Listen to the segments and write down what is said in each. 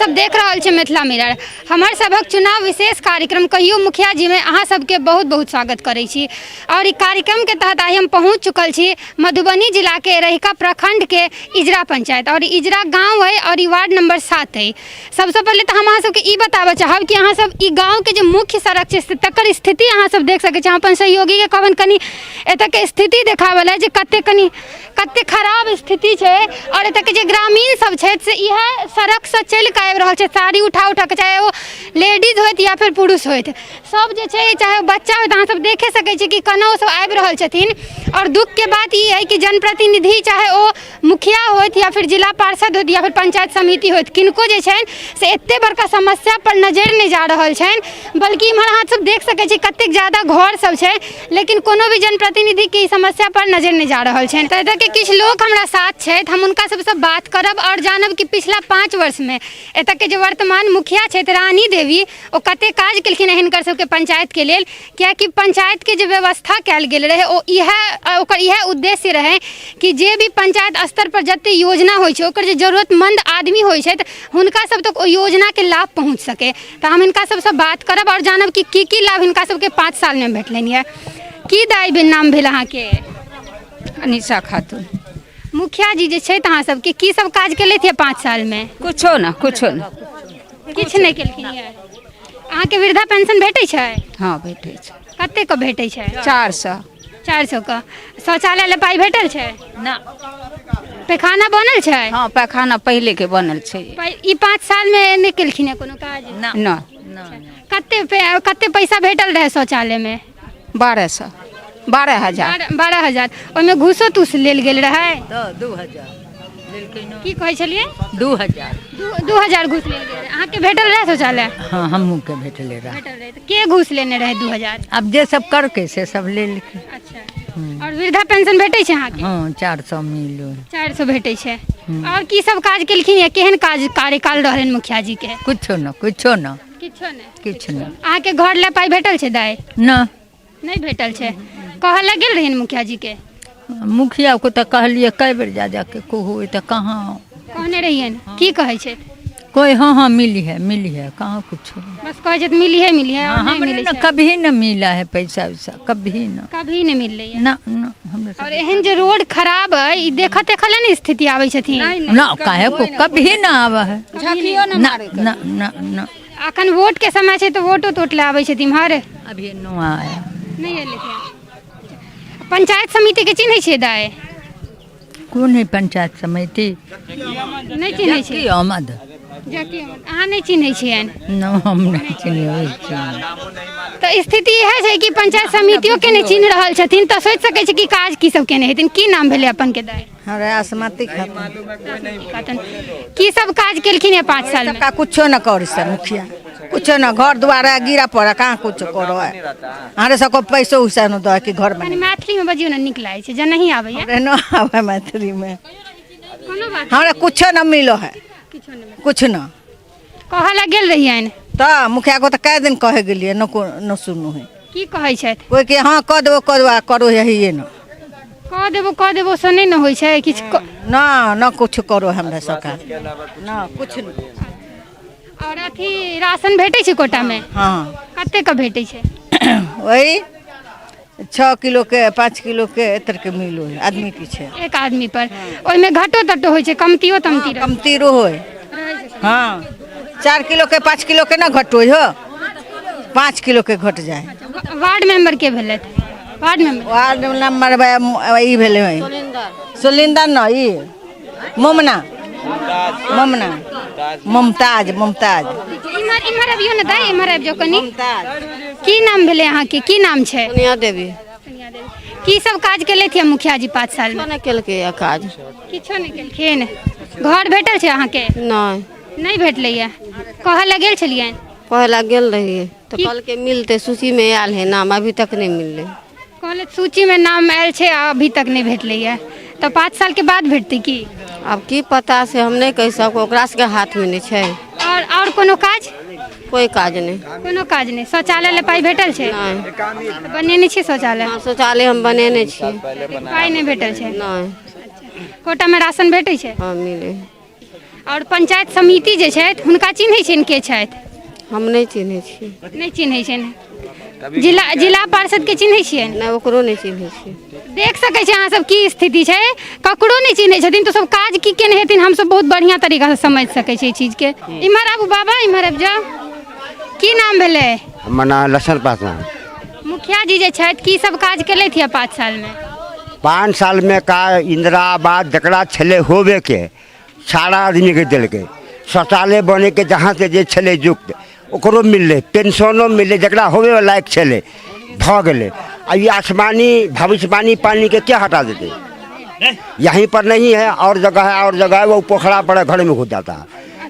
सब देख रहल छी मिथिला मिरर। हमर सभक चुनाव विशेष कार्यक्रम कहियो मुखिया जी में अहाँ सबके बहुत बहुत स्वागत करै छी। और ई कार्यक्रम के तहत आइ हम पहुँच चुकल छी मधुबनी जिला के रहिका प्रखंड के इजरा पंचायत और इजरा गांव है और ई वार्ड नंबर 7 है। सबसे पहले तो हम अहाँ सबके ई बताबऽ चाहब कि अहाँ सब ई गाँव के जे मुख्य सड़क छै से तकर स्थिति अहाँ सब देख सकै छी। हम अपन सहयोगी के कहबनि कनि एतऽके स्थिति देखाबऽ लए जे कते कनि कते खराब स्थिति छै और एतऽके जे ग्रामीण सब छथि से इएह सड़कसँ चलि कऽ आबि रहल छथि, साड़ी उठा उठा कऽ, चाहे ओ लेडीज होथि या फिर पुरुष होथि, सब जे छै चाहे ओ बच्चा होथि, अहाँ सब देखे सकै छी कि केना ओ सब आबि रहल छथिन। और दुःखके बात ई अइ कि जनप्रतिनिधि चाहे ओ मुखिया होथि या फिर जिला पार्षद होथि या फिर पंचायत समिति होथि, किनको जे छनि से एते बड़का समस्या पर नजरि नहि जा रहल छनि, बल्कि इम्हर अहाँ सब देख सकै छी कतेक ज्यादा घर सब छै, लेकिन कोनो भी जनप्रतिनिधिके ई समस्या पर नजरि नहि जा रहल छनि। तऽ एतऽके किछु लोक हमरा साथ छथि, हम हुनका सबसँ बात करब आओर जानब कि पिछला 5 वर्षमे एतऽके जे वर्तमान मुखिया छथि रानी देवी, ओ कते काज केलखिन हँ हिनकर सबके पंचायतके लेल। कियाकि पंचायतके जे व्यवस्था कयल गेल रहै ओ इएह ओकर इएह उद्देश्य रहै कि जे भी पंचायत स्तर पर जते योजना होइ छै ओकर जे जरूरतमंद आदमी होइ छथि हुनका सब तक ओ योजनाके लाभ पहुँच सकै। तऽ हम हिनका सबसँ बात करब आओर जानब कि की की लाभ हिनका सबके 5 सालमे भेटलनि यऽ। की दाइ नाम भेल अहाँके? अनिशा खातून। मुखिया जी जे छथि अहाँ सबके की सब काज केलथि यऽ 5 सालमे? कुछो ना, कुछो ना। किछु नहि केलखिन यऽ। अहाँके वृद्धा पेंशन भेटै छै? हँ भेटै छै। कते के भेटै छै? 400। 400 के। शौचालय लए पाइ भेटल छै? ना। पैखाना बनल छै? हँ पैखाना पहिले के बनल छै। ई 5 साल में नहि केलखिन हँ कोनो काज? ना। ना। कते पैसा भेटल रहै शौचालय में? 1200। 12,000। 12,000। ओहिमे घूसो तूस लेल गेल रहै? तऽ 2000 लेलकै न। की कहै छलियै? 2000। 2000 घूस लेल गेल रहै। अहाँके भेटल रहै शौचालय? हँ हमहूँ के भेटले रहै। भेटल रहै। तऽ के घूस लेने रहै 2000? आब जे सब करकै से सब लेलकै। अच्छा। और वृद्धा पेंशन भेटै छै अहाँके? हँ 400 मिलो। 400 भेटै छै। और की सब काज केलखिन या केहन काज कार्यकाल रहलनि मुखिया जी के? कुछो न, कुछो न। किछो नहि। किछु नहि। अहाँके घर लए पाइ भेटल छै दाइ? न। नहि भेटल छै। कहऽ लए गेल रहियनि मुखिया जी के? मुखिया को तऽ कहलियै कए बेर जा जाके कहू तऽ कहाँ कहने रहियनि? की कहै छै? कोई हाँ हाँ मिली है, मिली है, कहाँ कुछ। बस कहै छै मिली है, मिली है, और नहीं हमरे मिलै न छै। कभी न मिला है पैसा वैसा, कभी न। कभी नहीं मिललै है। ना, ना, हमरे और एहन जे रोड खराब है, ई देखऽ तेखऽ लए ने स्थिति आबै छथिन? ना, काहे को कभी न आबै है। झाँकियो न ना, मारै। ना, ना, ना। अखन वोट के समय छै तऽ वोटो तोट लए आबै छथिन इम्हर? अभी न आया। नहि एलै। पंचायत समिति के चिन्है छियै दाइ? कोन है पंचायत समिति? नहि चिन्है छियै। की अहमद? जकी अहमद। अहाँ नहि चिन्है छियनि? न, हम नहि चिन्है छियनि। तऽ स्थिति इएह छै कि पंचायत समितियो के नहि चिन्ह रहल छथिन, तऽ सोचि सकै छी कि काज की सब केने हेथिन। की नाम भेलै अपन के दाइ? हमरा आसमती खातून। की सब काज केलखिन है 5 साल में? सबका कुछो न करी सर मुखिया, कुछो न, घर द्वार है, गिरा पड़ा, कहाँ कुछो करो है। हमारे सबको पैसो उसा न दो कि घर कनी बने। मैथिली में बजियो न, नीक लागै छै, जे नहीं आबैया। हमरे न आवे मैथिली में। कोनो बात। हमरा कुछो न मिलो है। किछो न। कुछ न। कहऽ लए गेल रहियनि? तऽ मुखिया को तऽ कए दिन कहे गेलियै, न को न सुनू है। की कहै छथि? कोई के हाँ कऽ देबो, कऽ देबो, आ करो यही न। कऽ देबो, कऽ देबो से नहि ने होइ छै किछु न, न कुछ करो हमरा सबके, न कुछ न। और अथी राशन भेटै छै कोटा में? हाँ। कते के भेटै छै? वही 6 किलो के, 5 किलो के एतर के मिलो है आदमी पीछे। एक आदमी पर। ओहिमे घटो तटो होइ छै, कमतियो तमती रहै? कमती रो होय। हाँ, 4 किलो के 5 किलो के ना घटो हो, 5 किलो के घट जाए। वार्ड मेंबर के भेलथि? Ward member? वार्ड नंबर ई भेलै सुलिंदर न, ई मोमना, मोमना, मुमताज, मुमताज। इम्हर इम्हर अबियौ ने दाइ, इम्हर आबि जाउ कनि। मुमताज। की नाम भेलै अहाँके? की नाम छै? सोनिया देवी। सोनिया देवी। की सब काज केलथि यऽ मुखिया जी 5 साल में? किछो नहि केलकै यऽ काज। किछो नहि केलखिन। घर भेटल छै अहाँके? नहि। नहि भेटलै यऽ। कहऽ लए गेल छलियनि? कहऽ लए गेल रहियै तऽ की? कहलकै मिलतै, सूची में आयल है नाम, अभी तक नहि मिललै। कहले सूची में नाम आयल छै आ अभी तक नहि भेटलै यऽ, तऽ 5 साल के बाद भेटतै की? आब की पता से हम नहि कहि सकब, ओकरा सबके हाथ में नहि छै। और कोनो काज? कोई काज नहि। कोनो काज नहि। शौचालय लए पाइ भेटल छै? नहि। तऽ बनेने छी शौचालय? हँ, शौचालय हम बनेने छी। पाइ नहि भेटल छै? नहि। कोटा में राशन भेटै छै? हँ मिलै। आओर पंचायत समिति जे छथि हुनका चिन्है छियनि के छथि? हम नहि चिन्है छियै। नहि चिन्है छियनि। जिला जिला पार्षदके चिन्है छियनि? नहि, ओकरो नहि चिन्है छियै। देख सकै छी अहाँ सब की स्थिति छै, ककरो नहि चिन्है छथिन तऽ सब काज की केने हेथिन हमसब बहुत बढ़िआँ तरीकासँ समझि सकै छी एहि चीजके। इम्हर आबू बाबा, इम्हर आबि जाउ। की नाम भेलै? हमर नाम लक्ष्मण पासवान। मुखिया जी जे छथि की सब काज केलथि यऽ 5 सालमे? 5 सालमे का इंदिरा आवास जकरा छलै होबेके सारा आदमीके देलकै। शौचालय बनैके जहाँ से जे छलै युक्त ओकरो मिललै, पेंशनो मिललै, जकरा होबे लायक छलै भऽ गेलै। आ ई आसमानी भविष्यवाणी पानीके के हटा देतै? यहीं पर नहीं है, और जगह है, और जगह है, वो पोखरा पर घर में घुस जाता है।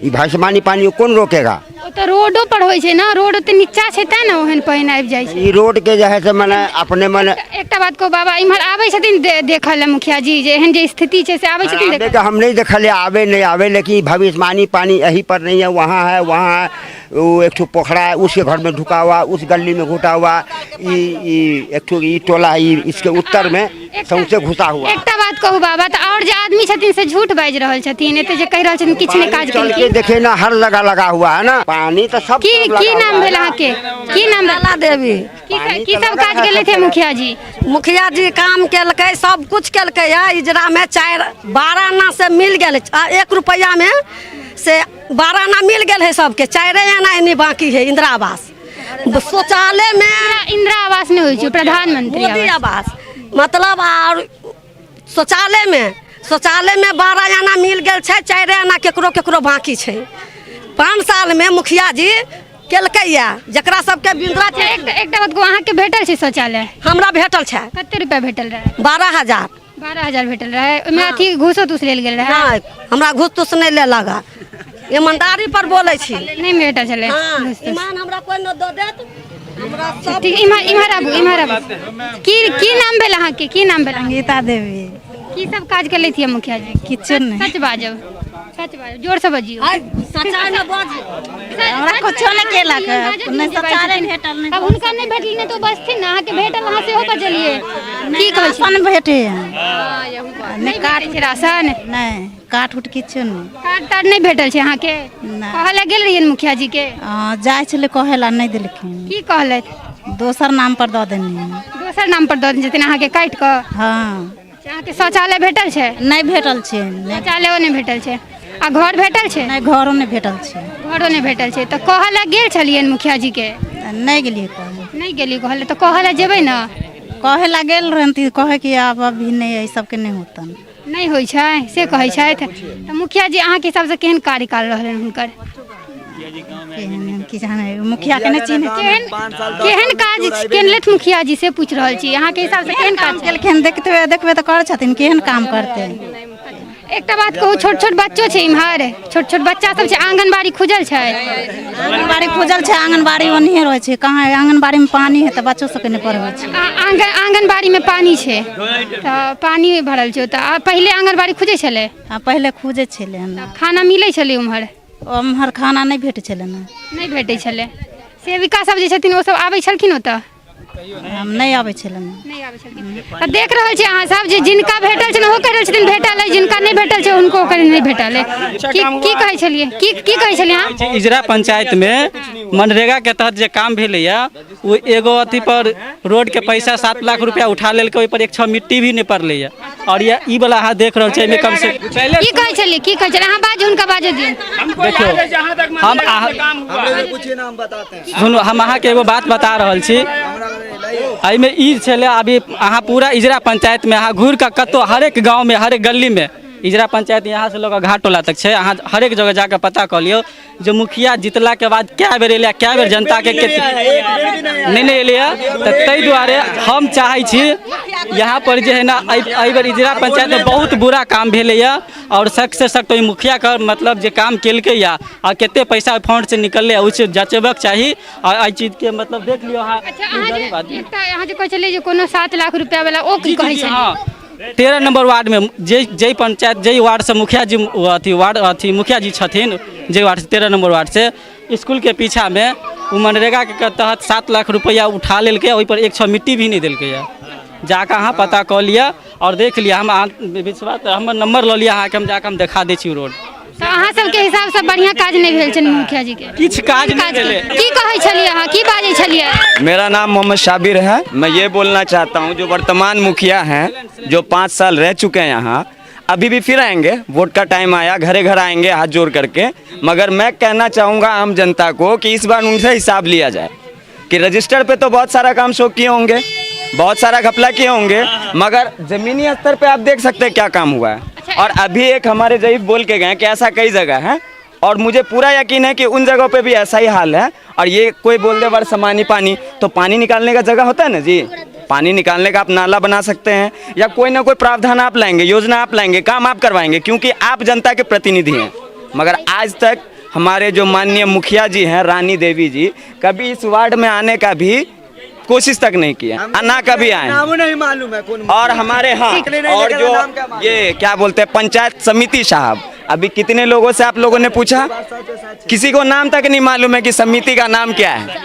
ई भविष्यवाणी पानी को कौन रोकेगा? ओ तऽ रोडो पर होइ छै ने, रोड ओते नीचा छै तेँ ने ओहन पानि आबि जाइ छै। ई रोड के जे है से मने अपने मने एकटा बात कहू बाबा, इम्हर आबै छथिन देखऽ लए मुखिया जी जे एहन जे स्थिति छै से आबै छथिन आबे के हम नहीं देखलिए, आबे नहीं आबे, लेकिन भविष्यवाणी पानी यहीं पर नहीं है, वहाँ है, वहाँ है। वो एक ठो पोखरा है उसके घर में ढुका हुआ, उस गली में घुटा हुआ, ई ई एक ठो ई टोला है, ई इसके उत्तर में सौंसे घुसा हुआ। एकटा बात कहू बाबा, तऽ आओर जे आदमी छथिन से झूठ बाजि रहल छथिन, एते जे कहि रहल छथिन किछु नहि काज चल के केलखिन। देखे ना, हर जगह लगा हुआ है ना पानी, तो सब की तरफ की लगा नाम हुआ है भेल ना। अहाँके? की नाम भेल? कमला देवी। की की सब काज केलथि मुखिया जी? मुखिया जी काम केलकै, सब कुछ केलकै है। इजरा में 4 12 आना से मिल गेल, आ 1 रुपया में से 12 आना मिल गेल है सबके, 4 आना एनी बाकी है। इंदिरा आवास शौचालय में इंदिरा आवास नहि होइ छै, प्रधानमंत्री मोदी आवास। आवास मतलब। और शौचालय में 12 आना मिल गेल छै, 4 आना केकरो केकरो बाकी छै। 5 साल में मुखिया जी केलकै या जकरा सबके बिंद्रा अच्छा, एकटा एकटा बात कहू, अहाँके भेटल छै शौचालय? हमरा भेटल छै। कते रुपया भेटल रहै? 12,000। 12,000 भेटल रहै। ओहिमे अथी घूसो तूस लेल गेल रहै? नहि, हमरा घूस तूस नहि लेलक। ईमानदारी पर बोलै छी। नहि भेटल छलै हँ घूस तूस। ईमान हमरा कोइ नहि दऽ देत, हमरा सब ठीक, इम्हर इम्हर आबू, इम्हर आबू। की की नाम भेल अहाँके? की नाम भेल अहाँके? गीता देवी। की सब काज केलथि यऽ मुखिया जी? किछु नहि। सच बाजब, सच बाजब, जोर से बजियौ। सच्चाइ ने बाज। हमरा कुछो नहि केलक, नहि शौचालय भेटल, नहि। अब हुनका नहि भेटल नहि तऽ ओ बजथिन ने, अहाँके भेटल अहाँ सेहो बजलियै। की कहै छी? राशन भेटे। नहि भेटै छै राशन? नहि, काठ उठ किछु नहि। कार्ड तार्ड नहि भेटल छै अहाँके? नहि। कहऽ लए गेल रहियै मुखिया जी के? हँ, जाइ छलै कहै लए, नहि देलखिन। की कहलथि? दोसर नाम पर दऽ देने। दोसर नाम पर दऽ देने छथिन अहाँके काटि कऽ? हँ। अहाँके शौचालय भेटल छै? नहि भेटल छै, नहि। शौचालयो नहि भेटल छै। आ घर भेटल छै? नहि, घरो नहि भेटल छै। घरो नहि भेटल छै। तऽ कहऽ लए गेल छलियनि मुखिया जी के? नहि गेलियै कहै। नहि गेलियै कहऽ लए? तऽ कहऽ लए जेबै ने। कहै लए गेल रहनि तऽ कहै कि आब अभी नहि, एहि सबके नहि होतन। नहि होइ छै से कहै छथि। तऽ मुखिया जी अहाँके हिसाबसँ केहन कार्यकाल रहलनि हुनकर? केहन की जाने, मुखिया के नहि चिन्है। केहन केहन काज केलथि मुखिया जी से पूछि रहल छी, अहाँके हिसाबसँ केहन काज केलखिन? देखते देखबै तऽ करै छथिन, केहन काम करतै। एकटा बात कहू, छोट छोट बच्चो छै इम्हर, छोट छोट बच्चा सब छै, आंगनबाड़ी खुजल छै? आंगनबाड़ी खुजल छै, आंगनबाड़ी ओनहिए रहै छै। कहाँ आंगनबाड़ीमे पानी है तऽ बच्चो सबके नहि पढ़बै छै। आंगनबाड़ीमे पानी छै तऽ पानी भरल छै तऽ। आ पहिले आंगनबाड़ी खुजै छलै? आ पहिले खुजै छलै हन। खाना मिलै छलै उम्हर? ओम्हर खाना नहि भेटै छलै ने। नहि भेटै छलै। सेविका सब जे छथिन ओ सब आबै छलखिन ओतऽ? हम नहि आबै छलै ने। नहि आबै छलखिन। तऽ देख रहल छी अहाँ सब जे जिनका भेटल छै ओहो कहि रहल छथिन भेटल अइ, जिनका नहि भेटल छै हुनको कहै नहि भेटल अइ। की की कहै छलियै? की की कहै छलियै अहाँ? इजरा पंचायतमे मनरेगा के तहत जे काम भेलैया ओ एगो अथी पर रोड के पैसा 7 लाख रुपया उठा लेलकै, ओहि पर एक छह मिट्टी भी नहि पड़लैया। और ये ई वाला अहाँ देख रहल छियै, एहिमे कम से की कहै छलियै? की कहै छलियै? अहाँ बाजू, हुनका बाजऽ दियौ। देखियौ, हम अहाँ सुनू, हम अहाँके एगो बात बता रहल छी। एहिमे ई छलै, अभी अहाँ पूरा इजरा पंचायतमे अहाँ घुरि कऽ कतहु हरेक गाँवमे, हरेक गलीमे, इजरा पंचायत यहाँ से लऽ कऽ घाट टोला तक छै, अहाँ हरेक जगह जाकऽ पता कऽ लियौ जे मुखिया जीतलाके बाद कए बेर एलै, कए बेर जनताके नहि नहि एलैए। तऽ ताहि दुआरे हम चाहै छी यहाँ पर जे है ना, एहि एहि बेर इजरा पंचायतमे बहुत बुरा काम भेलैए आओर सख्त से सख्त ओहि मुखियाके मतलब जे काम केलकैए आ कते पैसा फंड से निकललै ओहि जँचेबाक चाही। आ एहि चीजके मतलब देख लियौ अहाँ। अच्छा, अहाँ जे एकटा अहाँ जे कहै छलियै जे कोनो 7 लाख रुपया वाला, ओ की कहै छलियै? हँ, 13 नंबर वार्डमे जे जाहि पंचायत जाहि वार्डसँ मुखिया जी ओ अथी वार्ड अथी मुखिया जी छथिन, जे वार्ड 13 नंबर वार्ड से इसकुलके पीछामे ओ मनरेगाके तहत 7 लाख रुपैआ उठा लेलकै, ओहिपर एक छह मिट्टी भी नहि देलकैए। जाकऽ अहाँ पता कऽ लिअ आओर देख लिअ। हम अहाँ विश्वास, हमर नंबर लऽ लिअ, अहाँके हम जाकऽ हम देखा दै छी रोड। तऽ अहाँ सबके हिसाबसँ बढ़िआँ काज नहि भेल छनि मुखिया जी के? किछु काज नहि भेलै। की कहै छलियै अहाँ, की बाजै छलियै? मेरा नाम मोहम्मद शाबिर है। मैं ये बोलना चाहता हूँ, जो वर्तमान मुखिया हैं, जो 5 साल रह चुके हैं यहाँ, अभी भी फिर आएंगे, वोट का टाइम आया, घरे घर आएंगे हाथ जोड़ करके। मगर मैं कहना चाहूँगा आम जनता को कि इस बार उनसे हिसाब लिया जाए कि रजिस्टर पे तो बहुत सारा काम शो किए होंगे, बहुत सारा घपला किए होंगे, मगर ज़मीनी स्तर पे आप देख सकते हैं क्या काम हुआ है। और अभी एक हमारे जईफ बोल के गए कि ऐसा कई जगह है, और मुझे पूरा यकीन है कि उन जगहों पे भी ऐसा ही हाल है। और ये कोई बोल दे वर्षमानी पानी, तो पानी निकालने का जगह होता है ना जी, पानी निकालने का आप नाला बना सकते हैं, या कोई ना कोई प्रावधान आप लाएंगे, योजना आप लाएंगे, काम आप करवाएंगे, क्योंकि आप जनता के प्रतिनिधि हैं। मगर आज तक हमारे जो माननीय मुखिया जी हैं रानी देवी जी, कभी इस वार्ड में आने का भी कोशिश तक नहीं किया, ना कभी आए, नाम नहीं मालूम है कौन। और हमारे हाँ, और जो ये क्या बोलते हैं पंचायत समिति साहब, अभी कितने लोगों से आप लोगों ने पूछा, किसी को नाम तक नहीं मालूम है कि समिति का नाम क्या है,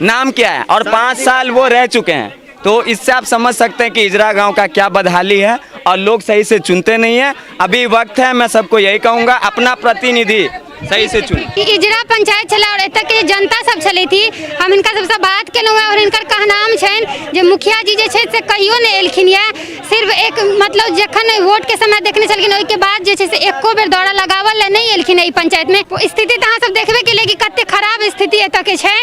नाम क्या है। और 5 साल वो रह चुके हैं, तो इससे आप समझ सकते हैं कि इजरा गांव का क्या बदहाली है और लोग सही से चुनते नहीं है। अभी वक्त है, मैं सबको यही कहूँगा अपना प्रतिनिधि सही से चुने। इजरा पंचायत छलै और एतऽ के जनता सब छलै थी, हम हिनका सबसँ बात केलहुँ और हिनकर कहनाम छनि जे मुखिया जी जे छै से कहियो नहि एलखिन ये, सिर्फ एक मतलब जखन वोट के समय देखने छलखिन ओहिके बाद जे छै से एको बेर दौरा लगावल लए नहि एलखिन एहि पंचायत में। स्थिति तऽ अहाँ सब देखबे केलियै कि कते खराब स्थिति एतऽ के छै।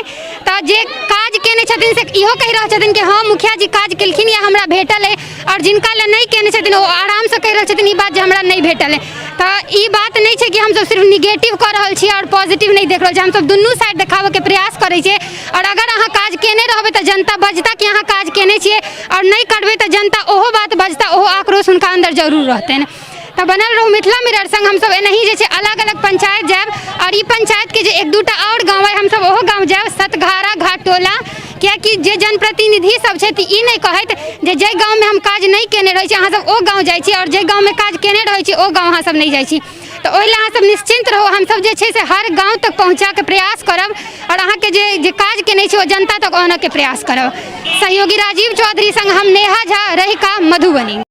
तऽ जे काज केने छथिन से इहो कहि रहल छथिन कि हँ मुखिया जी काज केलखिन या हमरा भेटल अइ, और जिनका लए नहि केने छथिन ओ आरामसँ कहि रहल छथिन ई बात जे हमरा नहि भेटल अइ। तऽ ई बात नहि छै कि हमसब सिर्फ निगेटिव कऽ रहल छियै और पॉजिटिव नहि देख रहल छियै, हमसब दुनू साइड देखाबऽके प्रयास करै छियै। और अगर अहाँ काज केने रहबै तऽ जनता बजता कि अहाँ काज केने छियै, और नहि करबै तऽ जनता ओहो बात बजता, ओहो आक्रोश हुनका अन्दर जरूर रहतनि। तऽ बनल रहू मिथिला मिरर संग। हमसब एनाही जे छै अलग अलग पंचायत जायब और ई पंचायत के जे एक दूटा और गाँव अइ हमसब ओहो गाँव जायब, सतघारा घाटोला, कियाकि जे जनप्रतिनिधि सब छथि ई नहि कहैत जे जाहि गाँवमे हम काज नहि केने रहै छी अहाँ सब ओ गाँव जाइ छी, और जाहि गाँवमे काज केने रहै छी ओ गाँव अहाँ सब नहि जाइ छी। तऽ ओहि लए अहाँ सब निश्चिन्त रहू, हमसब जे छै से हर गाँव तक पहुँचाके प्रयास करब और अहाँके जे जे काज केने छी ओ जनता तक आनऽके प्रयास करब। सहयोगी राजीव चौधरी संग हम नेहा झा, रहिका, मधुबनी।